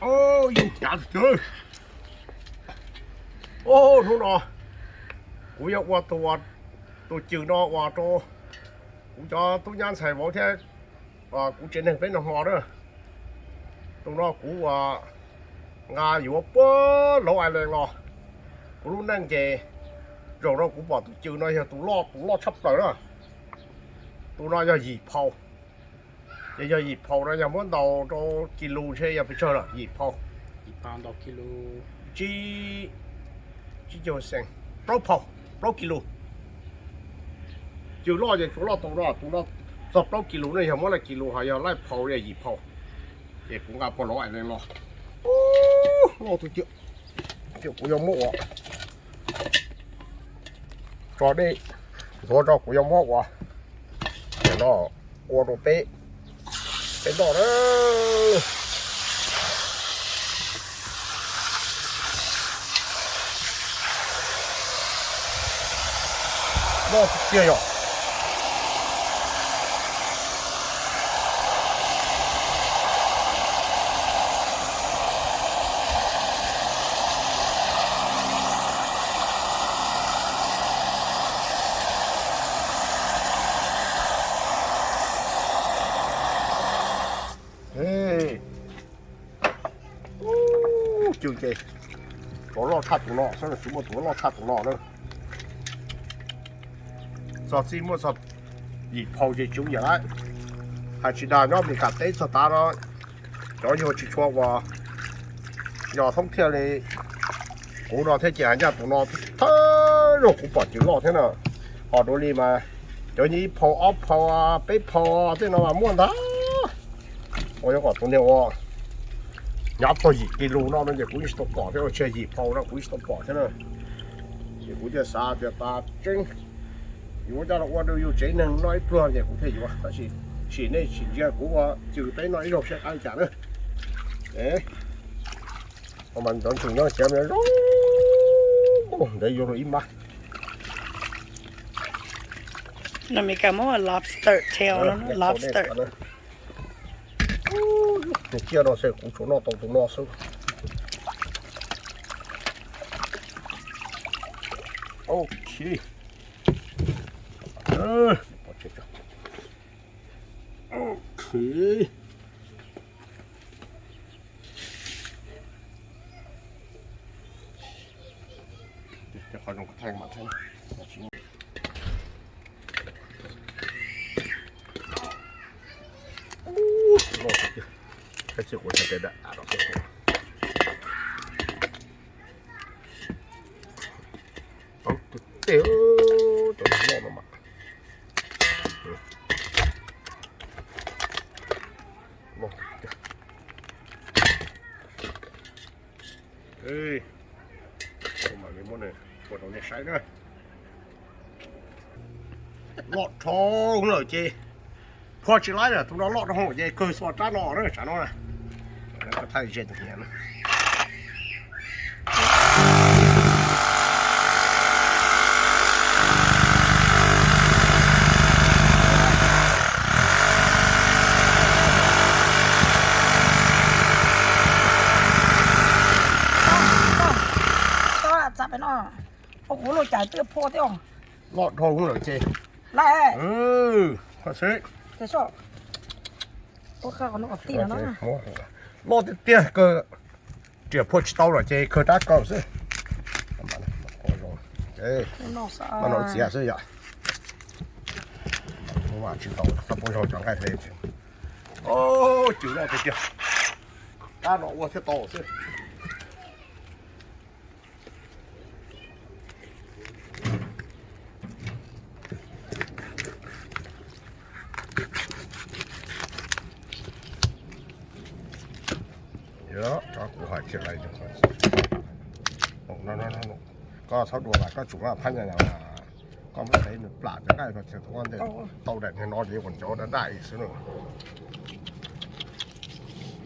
Ub, yus cav tus cw. Ub, hnub no kuv yuav ua tus, tus cw no ua rau kuv cov tub nyab ntxhais vauv thiab kuv tsev neeg peb noj hmo na. Tus no kuv ua nqa yuav puag Lauj Ais Lees los. Kuv lub neej ces zaum no kuv pom tus cw no yog tus loj, tus loj tshaj plaws na. Tus no yog yim phau. Ces yog yim phau no yog muab ntaus rau kis lus ntshe yog pes tsawg lawm, yim phau. Yim phau ntaus kis lus, tsib, tsib caug xees, plaub phau, plaub kis lus. Cw loj ces tsuas loj tus no, tus no txog plaub kis lus ne, yog muab laij kis lus ho yog laij phau li yim phau. Ces kuv nqa puag Lauj Ais Lees los. Ub, loj tus cw. Ces kuv yuav muab ua tso dej ntxuav rau, kuv yuav muab ua no ua rau peb, peb noj na. Loj tiag yog. Cw ces tuav loj tshaj tus no, xyov tsis muaj tus loj tshaj tus no na. Txog txij muaj txog yim phau ces cw yam lawm. Hais tsis dag nyob Mes Kas teb txog tav no, cov yug tsis tshua uas yog thoob thiaj li kuv no thiab ces hais ncaj tus no thawj zaug kuv pom cw loj thiab na. Ho dua li mas cov nyiaj ib phau ob phau peb phau tej no mas muaj ntag. Ua yuav kom tus niag ua nyav txog yim kis lus no no ces kuv yeej tsis tau pom thiab, ua tsis yim phau no kuv yeej tsis tau pom thiab na. Ces kuv thiaj xav tias tas tseeb yuav coj los ua rau yus tsev neeg noj ib pluag ces kuv thiaj yuav, tab sis sim nej sim ntsia kuv ua cw peb noj ib zaug saib qab li cas na. Mas cov ntsuj nyob tsev zoo, ntev yuav luag ib mab. No Mes Kas muab lobster tail no, lobster. Tus ciaj no xwb kuv tsuas noj tau tus no xwb. Ok. Ok. Qhov zoo koj thaij mas thaij. Ub, loj tiag tiag. Saib seb kuv thaij tej dab av los xwb. Tau tus tej, cov loj no mas. Loj tiag tiag. Mam li muab nws ua rau nej saib na. Loj dhau lawm ces phua tsis laib lawm, tus no loj dhau ces kawg xuas rab no na, tsam no na. Thaij ze tus niam na. Txav pem no, ua kuv luaj cais twb phua thiab os. Loj dhau lawm ces. Laj. Loj tiag tiag kawg, riam phua tsis tau lawm ces kawg rab kaus xwb. Mas no txiav xwb yom. Tsis tau txoj pub zog cov nqaij hle. Cw loj tiag tiag, rab no ua thiaj tau xwb. Rab kuv hais kiag lais, koj txhob dua mas koj tsum phab nyas, koj muab tev nws plam cov nqaij no thiaj tau ntej, tau daim niag no ces ua ncov daj daj xwb na.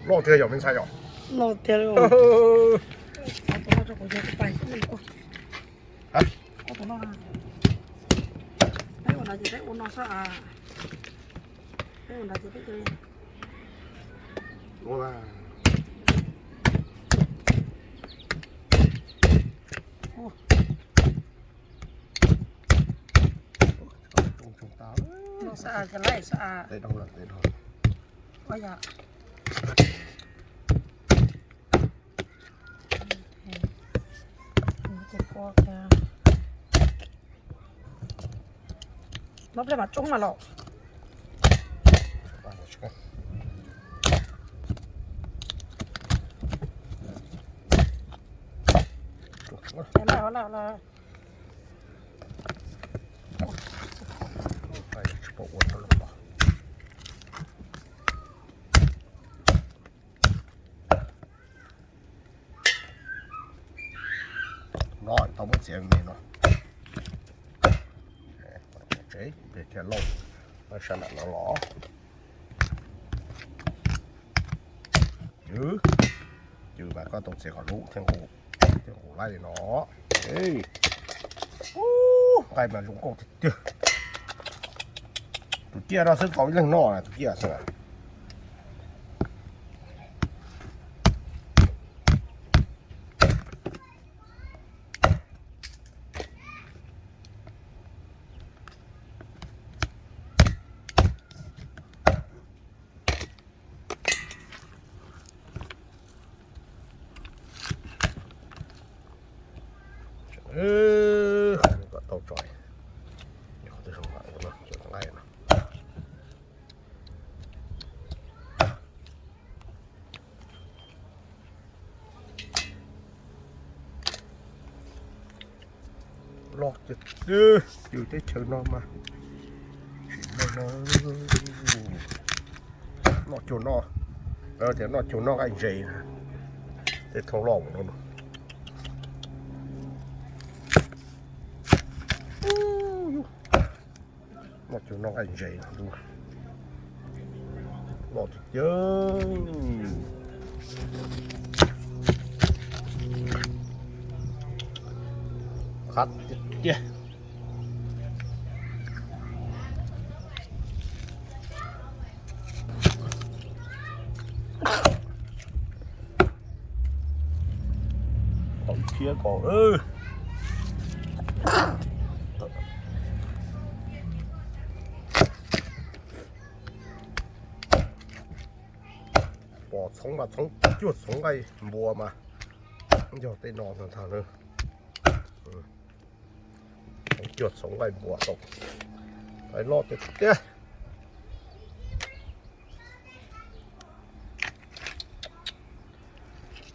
Loj tiag yog me ntxhais yom. Loj tiag. Peb ua no ces peb ua no xwb. Peb ua no ces peb ua no. Cov laij xwb a. Teb dhau lawm, teb dhau. Ua yog. Ces kua cas. Mob pliag mas tsoob mas los. Laj laj laj. Tsis pom ua tau los. No tau muab txiav me no. Tsev pem kiag lauj, sab nram no los. Yus, yus mas koj tau txiav kom lub thiab nqus, thiab nqus laij li no. Nqaij mas zoo nkauj tiag tiag. Tus ciaj no xwb tau ib leeg noj na, tus ciaj xwb na. Kom tau tso, qhov twg zoo no, cov nqaij no. Loj tiag tiag, yus teb chaws no mas tsis muaj no. Noj cuag no, lawv tias noj cuag noj nqaij ntses, tej thoob loj mus no. Noj cuag noj nqaij ntses no. Loj tiag tiag. Qab tiag tiag. Kom ib thiab kom. Pom txhoov mas txhoov cuag txhoov nqaij npua mas yog tej no ntag na. Txhoov cuag txhoov nqaij npua tau. Nqaij loj tiag tiag.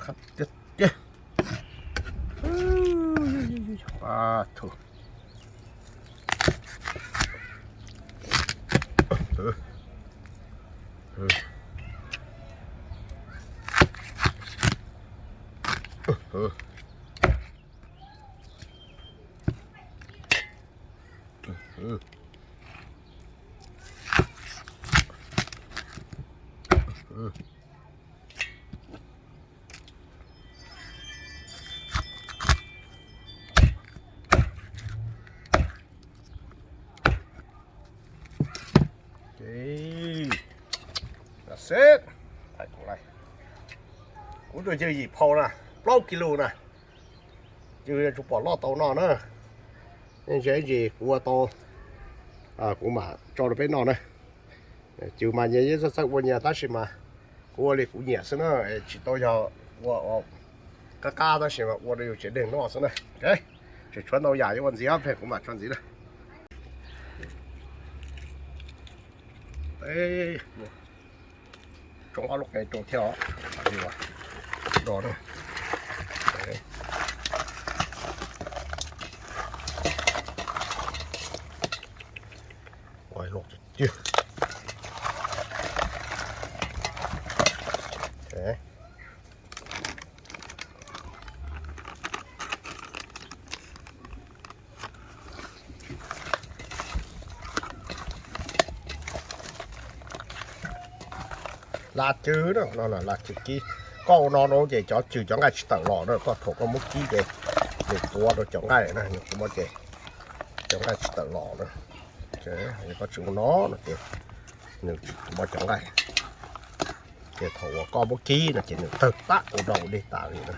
Qab tiag tiag. Pab tug. Kuv tus yawg yim phau na, plaub kis lus na, yus yuav tsum pom loj tau no na. Ntsis ntsis kuv ua tau, kuv mam tso rau peb noj na. Cws mas nyias yeej txawj txawj ua nyias tab sis mas kuv ua li kuv nyiam xwb na, tsis tau yog ua qab qab tab sis mas ua rau yus tsev neeg noj xwb na. Tseem tshuav ntau yam yuav ua ntxiv, pheej kuv mam tso ntxiv na. Tsoo ob lub qe rau thiab os. Do na. Ua loj tiag tiag. Las cws no, no las cws kib. Koj ua no no ces cov cws cov nqaij tsis tawm los na, koj thaum koj muab kib ces nws puav rau cov nqaij na, nws puav ces cov nqaij tsis tawm los na. Koj tsis ua no no ces nws puav cov nqaij, ces thaum uas koj muab kib no ces nws tawg pab ua dog ua dig tas li na.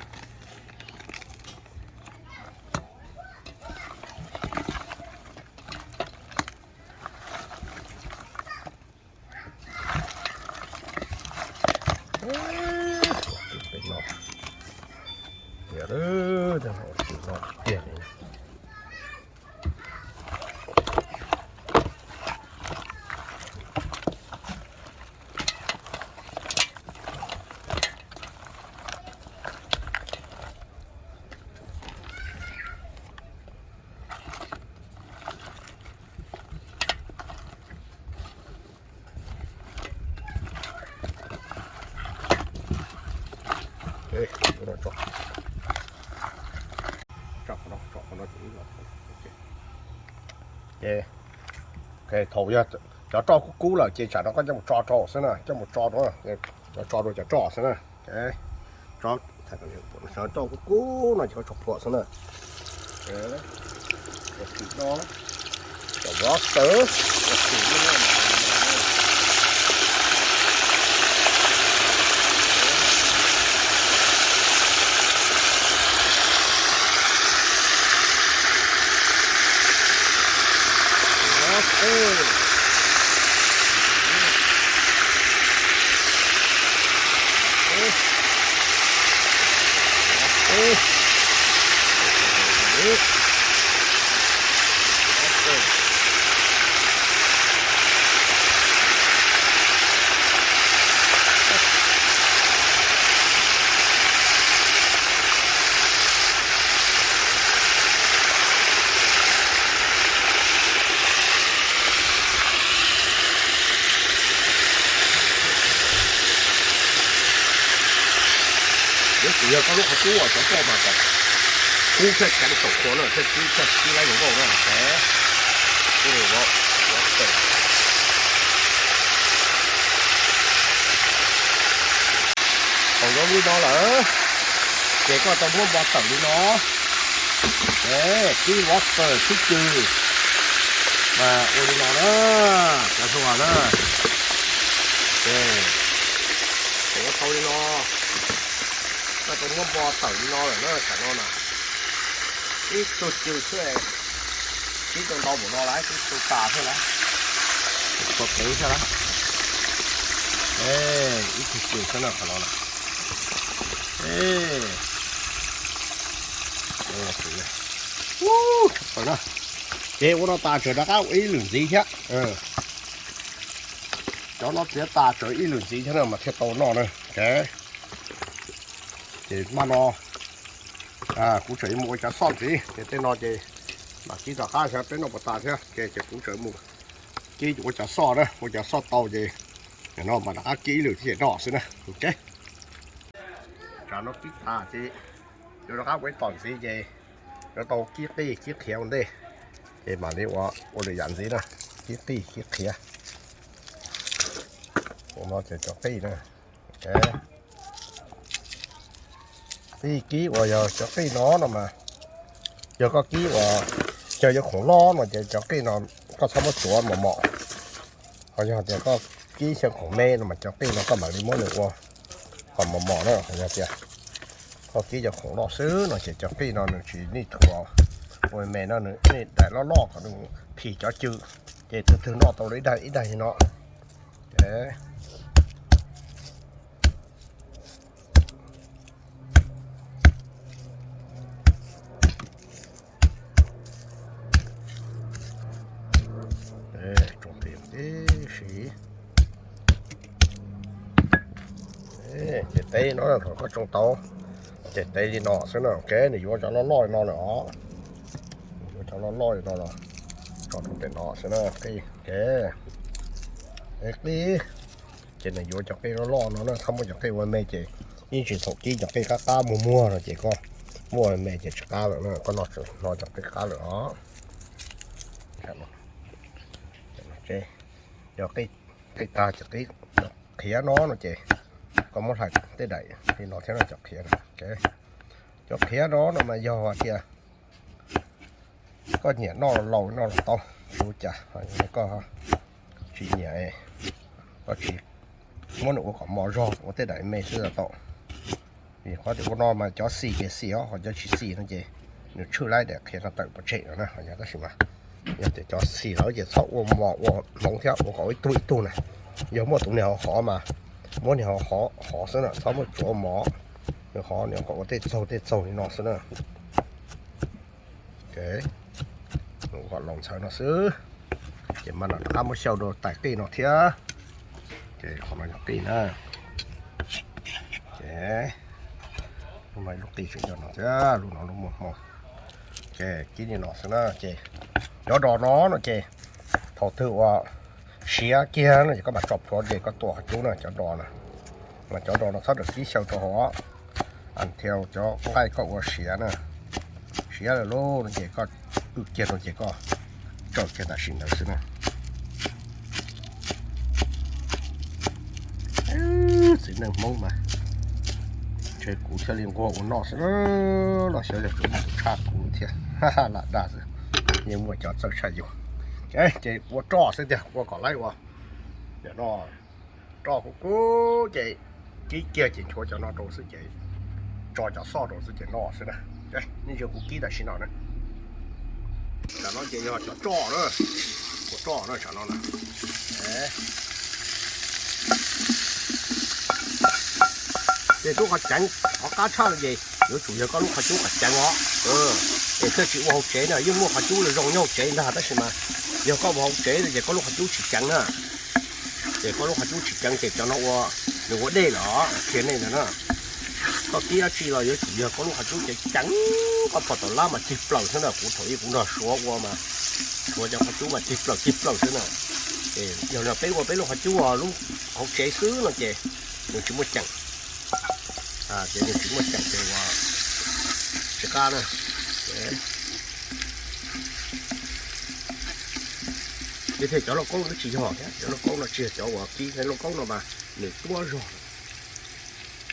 Peb no tiag, tsis no tiag li. Tso qhov no, tso qhov no ces ib los. Ces thaum yog cov roj kub kub lawm ces tsam no koj coj mus tso rau xwb na, coj mus tso rau, tso rau cov roj xwb na. Roj kub kub no ces koj tso plhuav xwb na. Cov roster, cov roster. Yog koj lub qhov kub uas cov poj mas kom kub thiaj kav saum qhua na, thiaj kub thiaj kub laib zoo nkauj na. Thaum zoo li no lawm ces koj tau muab npo tawm li no. Kib water kib cw mas ua li no na, cov hluas na. Ces ua tau li no, koj tau muab npo tawm li no lawm na, tam no na. Ib tug cw xwb, kib tau ntau npaum no lawm, kib tau tas thiab lawm, tau tev thiab lawm. Ib tug cw xwb na qhov no na. Ces ua no tas tseem rov qab ua ib lwm ntxiv thiab. Cov no txiav tas tseem ib lwm ntxiv thiab na mas thiaj tau noj na. Ces maj no kuv tseem yuav mus ua cov xoj ntxiv, ces tej no ces mam kib tom qab saib peb noj puas tas thiab. Ces kuv tseem mus kib ua cov xoj na, ua cov xoj tau ces no mam rov qab kib ib lwm thiab ces noj xwb na. Tsam no kib tas ces yuav rov qab ua ib tom ntxiv ces yuav tau kib qij kib qhiav ua ntej, ces mam li ua lwm yam ntxiv na, kib qij kib qhiav. Ua no ces cov qij na, qij kib uas yog cov qij no no mas, yog koj kib uas xyaw yuav khoom loj no ces cov qij no koj txhob muab tsuav mos mos. Ho yog tias koj kib xyaw khoom me no mas cov qij no koj mam li muab nws ua kom mos mos na. Ho yog tias koj kib cov khoom loj xwb no ces cov qij no nws tsis nij thuav ua me no, nws nij daim loj loj kom nws phim cov cw, ces tus twg noj tau li ib daim ib daim li no. Tib si ces teb no thaum koj tsoo tau ces teb li no xwb na. Nws yuav cov loj loj li no lawm os, yuav cov loj loj li no los tso rau pem no xwb na. Qij, qij, ces nws yuav cov qij loj loj no na, txhob muab cov qij ua me ces ib ntsis thaum kib cov qij qab qab muag muag no ces koj muab ua me ces tsis qab lawm na, koj noj tseem hnov cov qij qab lawm os. Yog qij tag ces qhov qhiav no no ces koj muab hlais tej daim li no thiab no, cov qhiav no. Cov qhiav no no mas yog hais tias koj nyiam noj laus noj los tau, tsis ua cas. Koj tsis nyiam, koj tsis muab nws ua kom mos zog, ua tej daim me xwb los tau. Vim qhov tias ua no mas cov xis ces xis os, ho cov tsis xis no ces nws tshwj laib daim qhiav no tawm pov tseg no na. Tab sis mas yog tias cov xis lawm ces txhob ua mos ua hmoov thiab, ua kom ib tug ib tug na. Yog muaj tus niag hov hov mas muab niag hov hov xwb na, txhob muab tsuav mos. Qhov no kom ua tej txaug tej txaug li no xwb na. Kom los ntxhawv no xwb, ces mam li rov qab muab xyaw rau tais qij no thiab. Ces qhov no yog qij na. Ces lub no lub qij tseem yog no thiab, lub no lub muag hmo. Ces kib li no xwb na. Ces cov dos no no ces thaum twg uas siav kiag no ces koj mam tso plhuav ces koj tua qhov cub na, cov dos na. Mas cov dos no txhob rawm kib xyaw rau hauv, until cov nqaij koj ua siav na. Siav lawm lauj no ces koj wb kiag rau ces koj tsaws kiag tam sim ntawd xwb na. Txiv neej Hmoob mas ntshe kuv thiaj li nquag ua noj xwb los xyov yog tsuas muaj tus tshaj kuv thiab. Lam dag xwb, yeej muaj cov txawj tshaj yus. Ces ua roj xwb tiag, ua kom laib ua. Nim no roj kuv kub ces kib kiag ces nchuav cov no rau xwb ces tso cov xoj rau xwb ces noj xwb na. Nej ntsia kuv kib tam sim no na. Tsam no ces yog cov roj na, ua roj na tsam no na. Ces tub qhov ceev qhov qab tshaj no ces yuav tsum yog koj lub qhov cub qhov ceev os. Es thiaj tsis ua hauv tsev na, yeej muaj qhov cub los zoo nyob hauv tsev ntag tab sis mas yog koj ua hauv tsev ces koj lub qhov cub tsis ceev na. Ces koj lub qhov cub tsis ceev ces cov no ua, nws ua dej lawm, qhia nej ntawd na. Koj kib dab tsi los yuav tsum yog koj lub qhov cub ceev ceev, koj phom tom lab mas cig plaws xwb na, kuv thaum ub kuv nrog Suav ua mas, Suav cov qhov cub mas cig plaws cig plaws xwb na. Yog no peb ua peb lub qhov cub lub hauv tsev xwb no ces nws tsis muaj ceem. Ces nws tsis muaj ceem ces ua tsis qab na. Ces thiaj cov lauj kaub no tsis yog thiab, cov lauj kaub no tsis yog cov uas kib, lauj kaub no mas nws tuab zog.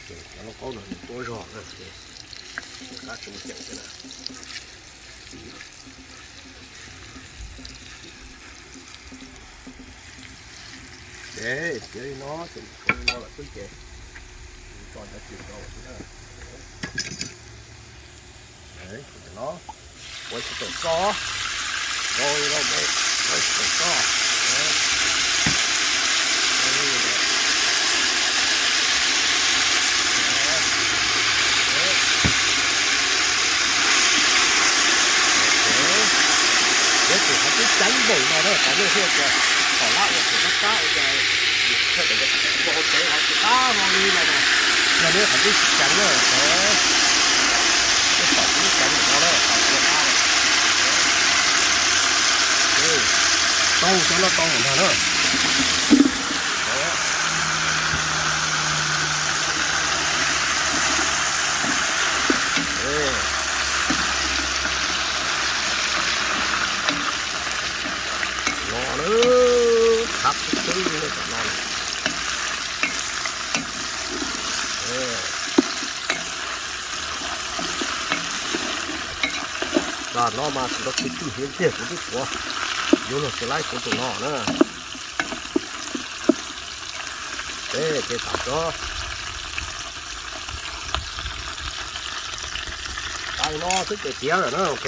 Cov lauj kaub no nws tuab zog na, qab tsis muaj ceem thiab na. Ces piav li no ces tshuav li no lawm xwb ces tso cov tsis rau xwb na. No, ua tsis tau tso, tso li no, ua tsis tau tso. Yuav tsum qhov twb ceev npaum no na, qhov nej thiaj tias tom lab ua thaum qab qab ua cas, ua hauv tsev qhov tsis qab no li no na. Yog nej qhov twb tsis ceev na, nej pom kuv lub ceev npaum no na, qhov tsis qab na. Tau, cov no tau ntag na. No na, khab xwb xwb li no. Tam no mas tsis tau khwv twg hais tiag, kuv twb tshuav yuav luag tsis laib kuv tus no na. Ces tam tso tais no xwb ces tiav lawm na, ok.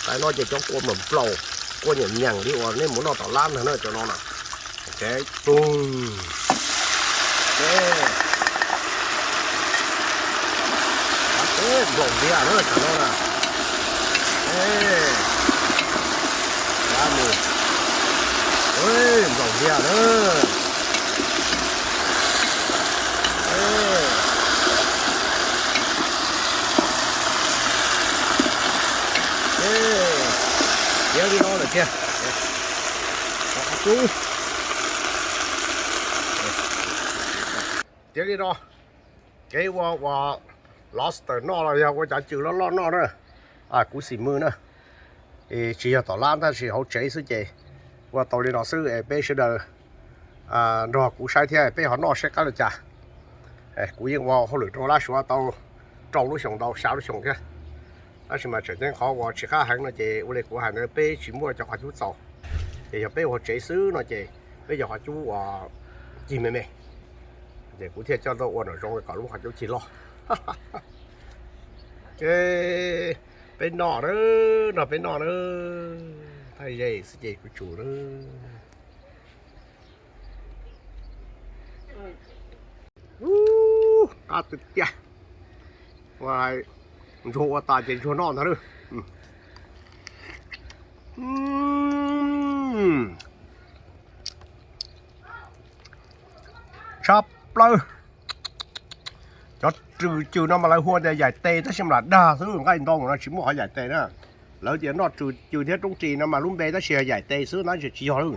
Tais no ces cov kua mam nplaum, kua nyeem nyeem li uas nej mus noj tom lab ntag na, cov no na. Ok, pum. Ok. Nplaum ntiag na tam no na. Nplaum ntiag na. Tiav li no lawm tiag. Tiav li no, kev ua uas lobster noj los yog ua cov cw loj loj noj na, kuv xim mws na. Tsis yog tom lab tab sis hauv tsev xwb ces ua tau li no xwb es peb sawv daws nrog kuv saib thiab peb ho noj saib qab li cas. Kuv yeej ua hauj lwm rau lab Suav tau rau lub xyoo ntau xya lub xyoo thiab, tab sis mas tseem ceeb qhov uas tsis qab heev no ces ua li kuv hais ntawd peb tsis muaj cov qhov cub txaus. Ces yog peb ua hauv tsev xwb no ces peb cov qhov cub uas cig me me, ces kuv thiaj coj tuaj ua nram zoov kom lub qhov cub cig loj. Ces peb noj na, nrog peb noj na, thaij ze xwb ces kuv tsum na. Qab tiag tiag. Ntsuag ua tas ces ntsuag noj ntag lawm. Tshaj plaws. Cov rws cws no mas lawv hu tias yaim tes tab sis mas lam dag xwb, nqaij ntau mus no tsis muaj qhov yaim tes na. Lawv tias noj rws cws thiab roob ris no mas lub npe tab sis yog yaim tes xwb na, tsis yog lawm.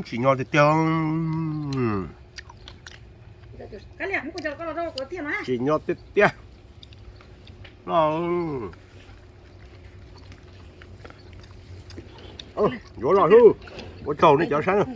Tsim nyog tiag tiag. Tsim nyog tiag tiag. Yuav los xwb. Ua tsaug nej cov saib.